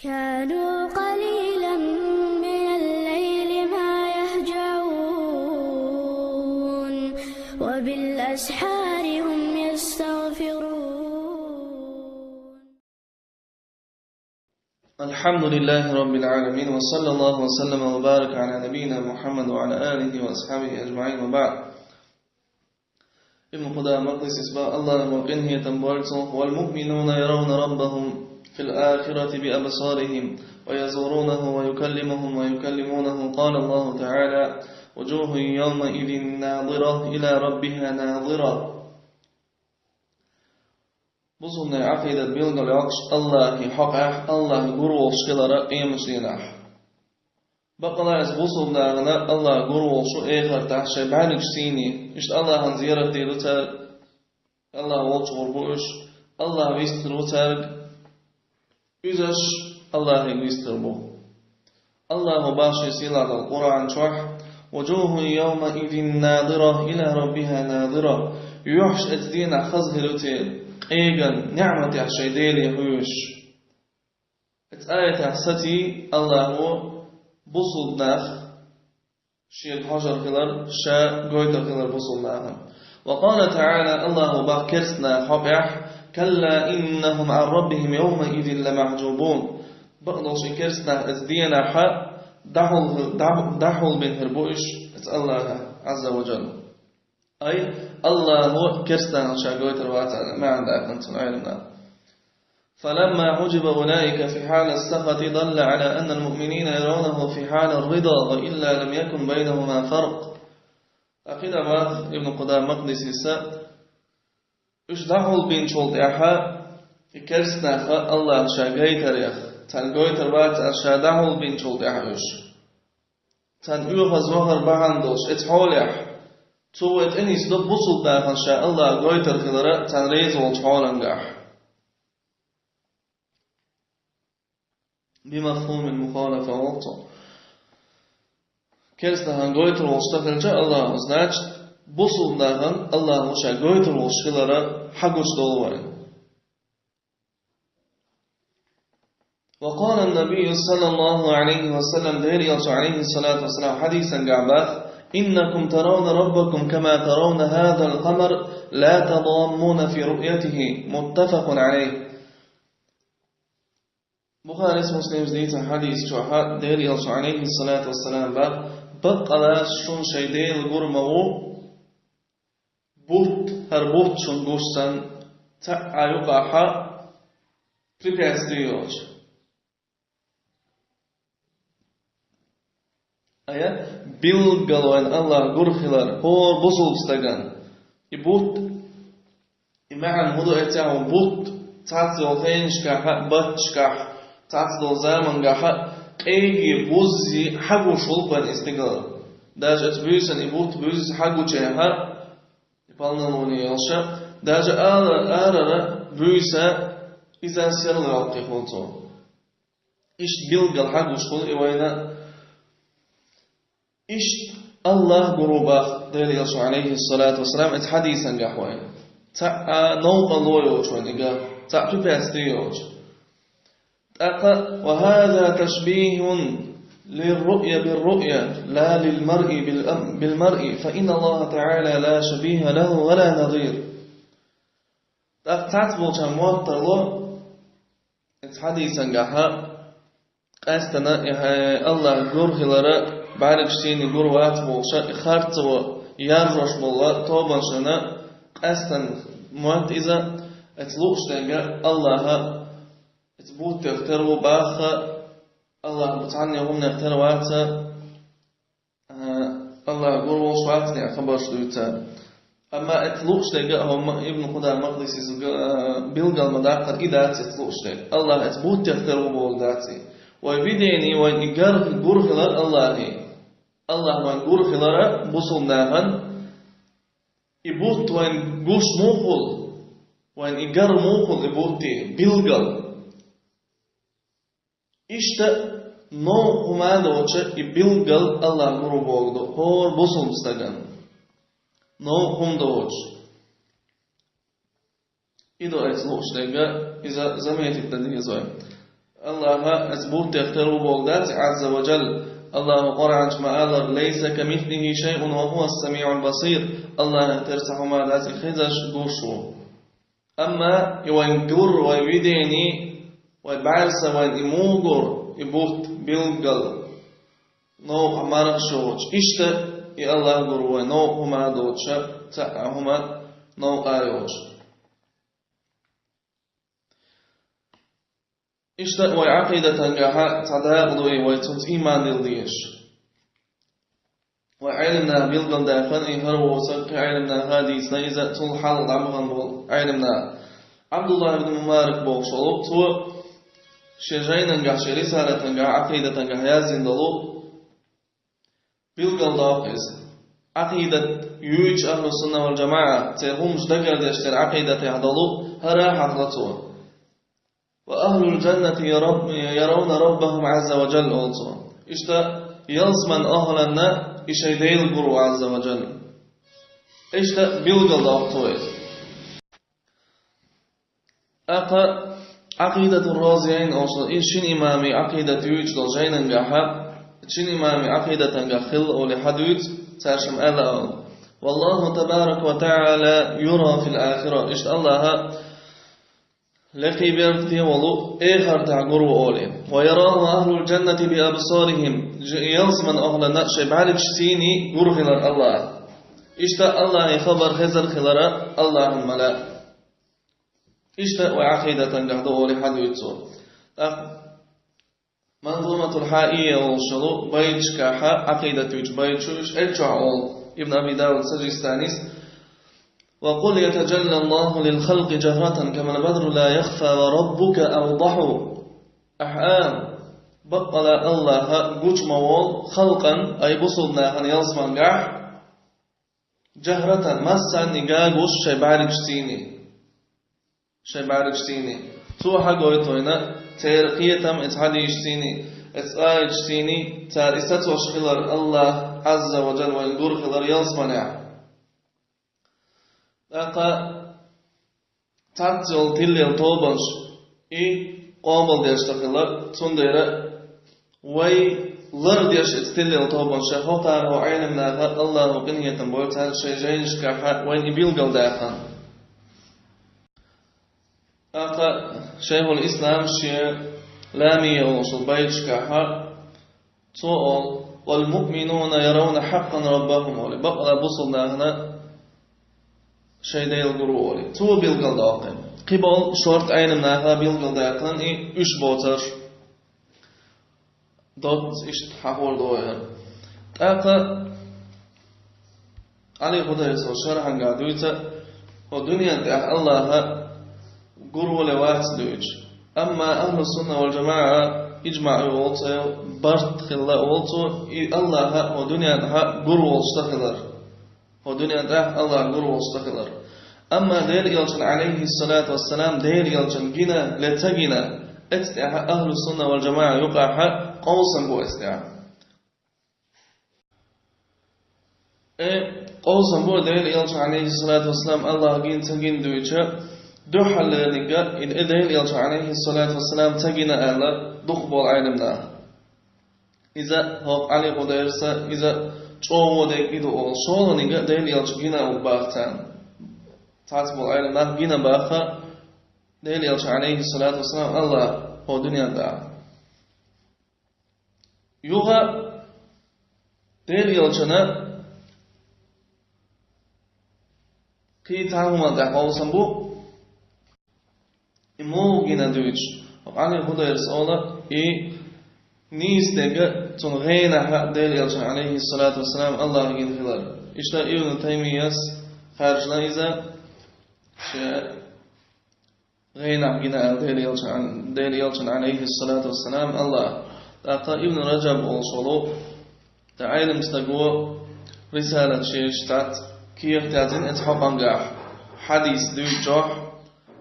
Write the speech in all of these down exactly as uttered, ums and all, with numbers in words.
كانوا قليلا من الليل ما يهجعون، وبالأسحار هم يستغفرون. الحمد لله رب العالمين، وصلى الله وسلم وبارك على نبينا محمد وعلى آله وأصحابه أجمعين، وبعد. Ибн Къудама Макъдисис бах, Аллахӏа къинхетам болба цунах: والمؤمنون يرون ربهم في الآخرة بأبصارهم ويزورونه ويكلمهم ويكلمونه. قال الله تعالى: وجوه يومئذ ناضرة إلى ربها ناظرة. Бусулбанай Ӏакъидат билгал йоккхуш Аллахӏа хьокъехь, Аллахӏ гур волуш хилара къематдийнахь. Бакъалла иза бусулбанна Аллахӏ гур волуш ву эхартахь шайн бӀаьргаш сийне. Иштта Аллахӏана зерат дийр ду цара, Аллахӏ волчу гӀур бу уьш, Аллахӏ вистхир ву цаьрга, уьзаш Аллахӏе вистхир бу. Аллахӏа бах шен сийлахь долу Къуръан чохь: وجوه يومئذ ناضرة إلى ربها ناظرة. Юьхьаш оцу дийнахь хаза хир ю церан, къеган, неӀматех шайн Деле хьоьжуш. Оцу аятехь саций Аллахӏа бусулба нах шега хьожур хилар, ша гойтур хилар бусулба нахана. وقال تعالى, Аллахӏа бах керста нах хьокъехь: كلا إنهم عن ربهم يومئذ لمحجوبون. Бакъдолуш и керста нах оцу дийнахь дӀахьул-, дӀа-, дӀахьулбина хир бу уьш оцу Аллахӏа, Ӏазза ва Джалла. Ай, Аллахӏа керста нахана ша гойтур вац аьлла маьӀна даьккхина цуьнан Ӏеламнаха. فلما حجب أولئك في حال السخط دل على أن المؤمنين يرونه في حال الرضا وإلا لم يكن بينهما فرق. ТӀаккха хӀинца бах Ибн Къудама Макъдисис, уьш дӀахьулбинчул тӀаьхьа и керста нах Аллахӏа ша гайтарех, царна гойтур вац аьлла ша дӀахьулбинчул тӀаьхьа уьш, царна оьхаза вахар бахьана долуш, оцу хьолехь, цо вай тӀе нисдо бусулба нахана ша Аллахӏа гойтур хилар царна реза волчу хьолангахь. بمفهوم المخالفة волчу. Керста нахана гойтур волуш ца хилча Аллахӏа, значит, бусулба нахана Аллахӏа ша гойтур волуш хилар хьагучудолу вайна. وقال النبي صلى الله عليه وسلم, Делан Элчано, Ӏалайхиссалату вассалам, хьадисангахь бах: إنكم ترون ربكم كما ترون هذا القمر لا تضامون في رؤيته. متفق عليه. Бухарис, Муслимс дийцина хьадис чохь Делан Элчано, Ӏалайхиссалату вассалам, бах: баккъалла шуна шайн Дела гур ма ву бутт, хӀара бутт шуна гуш санна, цхьаъ юкъахь препятствие йоцуш. Ая, билггал вайна Аллахӏ гур хилар хӀора бусулба стагана. И бутт, и маьӀна хӀун ду, эццехь бутт цхьацца долу хенашкахь а, батташкахь, цхьацца долу замангахь а къегий, буззий хьагуш волу вайна и стигала. Даже оцу буьйсанна и бутт буьзза хьагучехь а, и полнолуние йолуш а, даже ала-, арара буьйса иза серла йоккхий хуьлу цо. Иштта билггал хьагуш хуьлу и вайна. Иштта Аллахӏ гур ву бах Делан Элчано, Ӏалайхиссалату вассалам, оцу хьадисангахь вайна. Цхьаъ новкъарло йоцуш вайна и гар, цхьаъ препятствие йоцуш. ТӀаккха: وهذا تشبيه للرؤية بالرؤية لا للمرء بالأم-، بالمرء، فإن الله تعالى لا شبيه له ولا نظير. ТӀаккха цхьацболчарна моттарло, оцу хьадисангахь къаьстина и хьайн Аллахӏ гур хилар, бӀаьргаш сийна гур вац бохуш, и харцо яржош болу тобанашна къаьстина мотт иза, оцу лууш дерг Аллахӏ оцу буттех тера ву баха, Аллахӏ цхьанне хӀуманех тера вац, а, Аллахӏ гур волуш вац аьлла хабарш дуьйцу цара. Амма оцу лууш дерг а хӀума Ибн Къудама Макъдисис, а, билгал ма-даккхара и дац оцу лууш дерг. Аллахӏ оцу буттех тера ву бохург дац и. Вай видение, вайн и гар-, гур хилар Аллахӏе. Аллахӏ вайн гур хилар бусулба нахана. И бутт вайн гуш муха хуьлу, вайн и гар муха хуьлу и бутти билгал. Иштта новкъа хӀума а доцуш, и билггал Аллахӏ гур ву бохург ду хӀора бусулба стагана. Новкъа хӀума доцуш. И ду оцу лууш дерг, иза заметить дан деза вай. Аллаха эс буттех тера ву боху дац, Азза ва Джалла. Аллаха Къуръан чу ма аллара: «Лайса камислихи шайъун ва хува ас-самиъул басир». Аллаха тера цхьа хӀума дац, и хезаш, гуш ву. Амма и вайн гур, вайн видени, вайн бӀаьрса, вайн и мугур, и бутт билггал, новкъа мархаш йоцуш, иштта и Аллах гур вайн, новкъа хӀума а доцуш, цхьа а хӀума новкъа а йоцуш. Иштта вай Ӏакъидатангахьа цхьа дакъа ду и, вай цунца ийман дила дезаш. Вай Ӏелимнаха билгалдаьккхина и, хӀара вовсар кхин Ӏелимнаха дийцина иза, цул хьалха дӀа ма хинна болу Ӏелимнаха. Ӏабдуллах ибн Мубарак бохуш волу, цо шен жайнангахь, шен рисалатангахь, Ӏакъидатангахь яздина долу, билгалдоккху иза. Ӏакъидат юьйцуш, ахьлу сунна вал джамаӀа, церан хӀуманаш дагардеш, церан Ӏакъидатехь долу, хӀара хьахо цо. «Ва ахьлул джаннати яраб-, яравна раббахум Азза ва Джалла», олу цо. Иштта ялсаман охӀланна и шайн Дела гур ву Азза ва Джалла. Иштта билгалдоккху цо иза. ТӀаккха Ӏакъидатур Розияйн олуш долу, и шина имами Ӏакъидат юьйцуш долу жайнангахьа, шина имами Ӏакъидатангахь хилла олий хьадуьйцу, цаьршимма аьлла олу: «Валлаху табарака ва таӀала юра фил ахира». Иштта Аллаха лекхий беркате волу эхартахь гур ву олий. «Ва яраху ахьлул джаннати би абсарихим». Ж-, ялсаман охӀланна шайн бӀаьргашций гур хилар Аллах. Иштта Аллахе хабар хезар хилара Аллахьан мала. Иштта вай Ӏакъидатангахь ду олий хьадуьйцу цо. ТӀаккха Манзуматул Хьаийя олуш йолу байташкахьа, Ӏакъидат юьйцу байташ ю, уьш элчохь олу Ибн Аби Дауд Саджистанис: «Ва къул ятаджалла Аллаху лил халкъи джахрatan камал бадру ла яхфа ва раббука авдаху». Ахьа, баккъала Аллаха гучу ма волу халкъан, ай бусулба нахана ялсамангахь, джахрatan, массарна гуш шайн бӀаьргашций. Шайн бӀаьргашций. Цо хьагойту вайна церан кхетам эцу хьадисашций, эцу аяташций, цара и сацош хилар Аллах Азза ва Джалла вайн гур хилар ялсаманехь. ТӀаккха цхьацца йолу тилла йолу тобанаш и къобалдеш ца хилар, цундела вай лардеш эцу тилла йолу тобанаш, хӀокхара хӀокху Ӏелимнаха, Аллаха къинхетам бойла царна, шайн жайнашкахьа вайна и билгалдаьккхина. ТӀаккха Шайхул Ислам шен Ламия олуш йолу байташкахьа цо олу: «Вал муъминуна яравна хьаккъан раббахум», олий. Бакъала бусулба нахана шайн Дела гур ву олий. Цо билгалдоккху. Кхиболу шорта Ӏелимнаха билгалдаьккхина и уьш боцурш. Доцца иштта хьахор ду вай хӀара. ТӀаккха Ӏали Худайсов шархьангахь дуьйцу, хӀокху дуьнен тӀехь Аллаха гур ву ле вац дуьйцуш. Амма ахьлу сунна вал джамаӀа иджмаӀ ю олу цо, барт хилла олу цо, и Аллаха хӀокху дуьнен тӀехь гур волуш ца хилар. ХӀокху дуьнен тӀехь Аллах гур волуш ца хилар. Амма Делан Элчан, Ӏалайхиссалату вассалам, Делан Элчан гина ле ца гина, эцу тӀехь ахьлу сунна вал джамаӀа юкъахьа къовсам бу эцу тӀехь. Э, къовсам бу Делан Элчан, Ӏалайхиссалату вассалам, Аллах гина ца гина дуьйцу, дуьххьарлерниг а, и Делан Элчан, Ӏалайхиссалату вассалам, ца гина аьлла, дукхахболу Ӏелимнаха. Иза хӀокху Ӏали Худайса, иза чӀогӀа дерг и ду олу. ШолгӀаниг а Делан Элча гина боху царна. Цхьацца болу Ӏелимнах гина боху Делан Элча, Ӏалайхиссалату вассалам, Аллах хӀокху дуьнен тӀехь. Юха Делан Элчана кхин цхьа хӀуманна тӀехь къовсам бу. И муха гина дуьйцуш, Ӏали Худайрас олу, и нийса дерг а цуьнан гӀенах а Делан Элчан, Ӏалайхиссалату вассалам, Аллах гина хилар. Иштта Ибн Таймияс хаьржина иза, шен гӀенах гина аьлла Делан Элчан, Делан Элчан, Ӏалайхиссалату вассалам, Аллах. ТӀаккха Ибн Раджаб олуш волу, тӀаккха Ӏелам стаго рисалат шеша цхьацца кехат яздина эцу хьокъангахь, хьадис дуьйцучохь,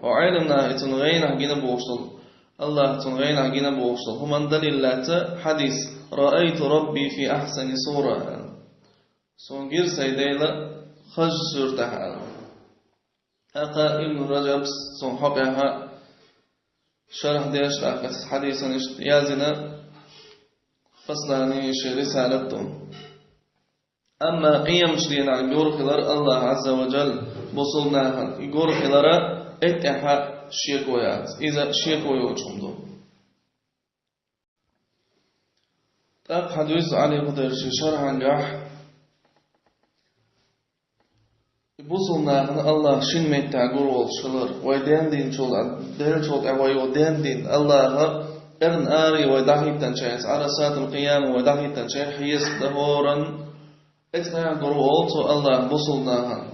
хӀокху Ӏелам наха и цуьнан гӀенах гина бохуш долу, Аллах цуьнан гӀенах гина бохуш долу хӀуманна далил лаьцна хьадис: «Раайту Рабби фи ахсани сура», аьлла. Суна гира сайн Дела хазачу суьртехь аьлла. ТӀаккха Ибн Раджабс цунна хьокъехь а шархь деш, тӀаккха хьадисан иштта яздина, Фаслани ши рисалат ду. Амма къематдийнахь гур хилар Аллах Азза ва Джалла бусулба нахана гур хилара, эттехьа шеко яц. Иза шеко йолчун ду. ТӀаккха хьадуьйцу Ӏали Худайрши шархьангахь, бусулба нахана Аллах шин меттехь гур волуш хилар, вай дендинчул, делчул тӀе вай юха дендина, Аллаха эрна аре вай дӀахӀиттанчаьрца, Ӏарасатул-Къияма вай дӀахӀиттанчаьрца хьесап дан хӀоранна, эцнехь гур волу цо Аллах бусулба нахана.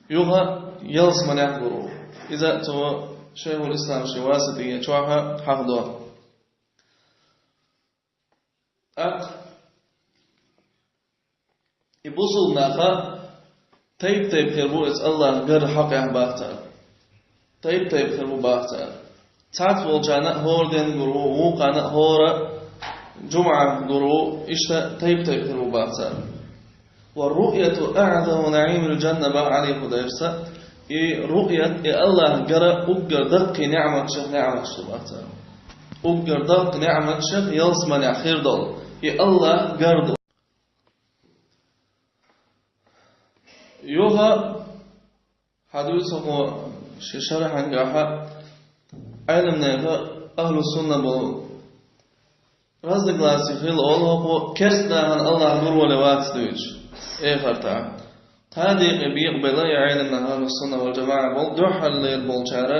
Юха ялсаманехь гур ву. Иза цо Шайхул-Ислам ши Васития чохь хьахдо. ТӀаккха и бусулба наха тайп-тайп хир бу, иза Аллах гар хьакъехь баха цара. Тайп-тайп хир бу баха цара. Цхьацца волчарна хӀора ден гур ву, вукхарна хӀора жумӀа гур ву, иштта тайп-тайп хир бу баха цара. «Ва руъяту аъзаму наъимил жанна», бах Ӏали Худайрса, и руъят, и Аллах гара уггар даккхий неӀматашах неӀматаш ду баха цара. Уггар даккхий неӀматашах ялсаманехь хир долу и Аллах гар ду. Юха хьадуьйцу хӀокху ши шархьангахьа Ӏеламнаха, ахьлу сунна болу, разногласи хилла олу хӀокху керста нахана Аллах гур волий вац дуьйцуш, эхартахь. Цхьа декъе бекъабелла я Ӏеламнах, ахьлу сунна вал жамаӀа болу, дуьххьарлера болчара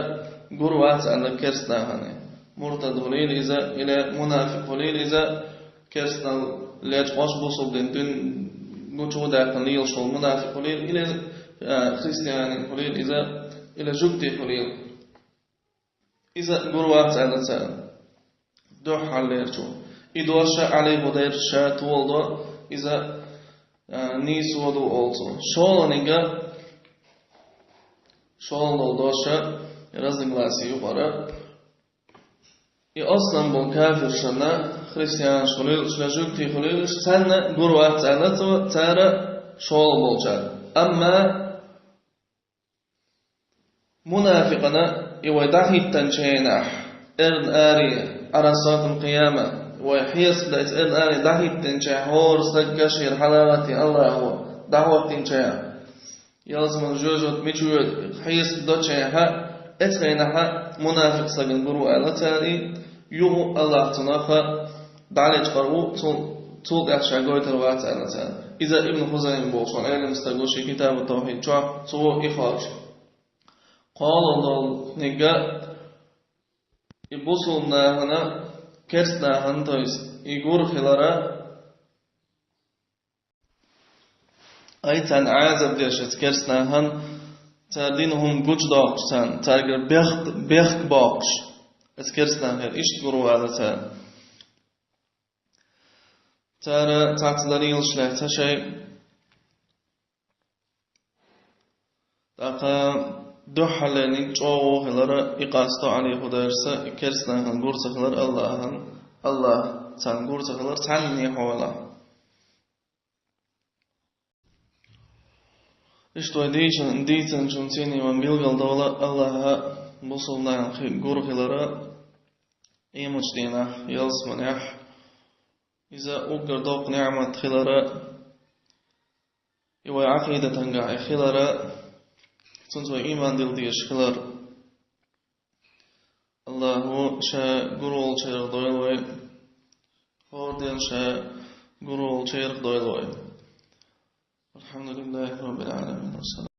гур вац аьлла керста нахана. Муртад хуьлийла иза, или мунафикъ хуьлийла иза, керстанал лечкъош бусулба дин дуьнен гучу а даьккхина лелаш волу мунафикъ хуьлийла, или, а, христианин хуьлийла иза, или жуьгти хуьлийла. Иза гур вац аьлла цара дуьххьарлерчо. И дош Ӏали Худайрс ша толадо, иза, а, нийсо ду олу цо. ШолгӀаниг, шолгӀа долу дош, разногласи юкъара. И аслан болу кафиршна, христианаш хуьлийла, шна жуьгти хуьлийла, царна гур вац аьлла цо, цара шолгӀа болчара. Амма мунафикъана и вай дӀахӀиттанчу хенахь, эрна аре, Ӏарасатул-Къияма, вай хьесап дан иза эрна аре дӀахӀиттанчехь, хӀора стаг кашера хьалаваттий Аллахо дӀахӀоттинчехь, ялсаман жоьжахати мича воьду хьесап дечехьа, эцу хенахьа мунафикъ стагана гур ву аьлла цара, юха Аллах цунах дӀалечкъар ву, цул, цул тӀаьхьа ша гойтур вац аьлла цара. Иза Ибн Хузайма бохуш волу Ӏелам стаг ву шен Китабу Тавхьид чохь, цо и кхочу. КхоалгӀа долу нигга и бусулба нахана, керста нахана, то есть и гур хилара, ай царна Ӏазап деш, эцу керста нахана, цара дина хӀума гучудоккхуш царна, цаьргара бехк, бехк боккхуш, эцу керста нахера иштта гур ву аьлла цара. Цара цхьацца далилаш лаьцна шайн. ТӀаккха дуьххьарлерниг чӀогӀа хилара и къасто Ӏали Худайрса, и керста нахана гур ца хилар Аллахьан, Аллах царна гур ца хилар цхьанне хьолахь. Иштта вай дийцин-, дийцинчун цӀийне вайна билгалдовла Аллаха бусулба нахана хи-, гур хилара, къематдийнахь, ялсаманехь, иза уггар доккха неӀмат хилара, и вай Ӏакъидатангахь и хилара, цунца вай ийман дилла дезаш хилар. Аллахо ша гур волчарах дойла вай, хӀора ден ша гур волчарах дойла вай. Алхьамдулиллахи Раббил Ӏаламин.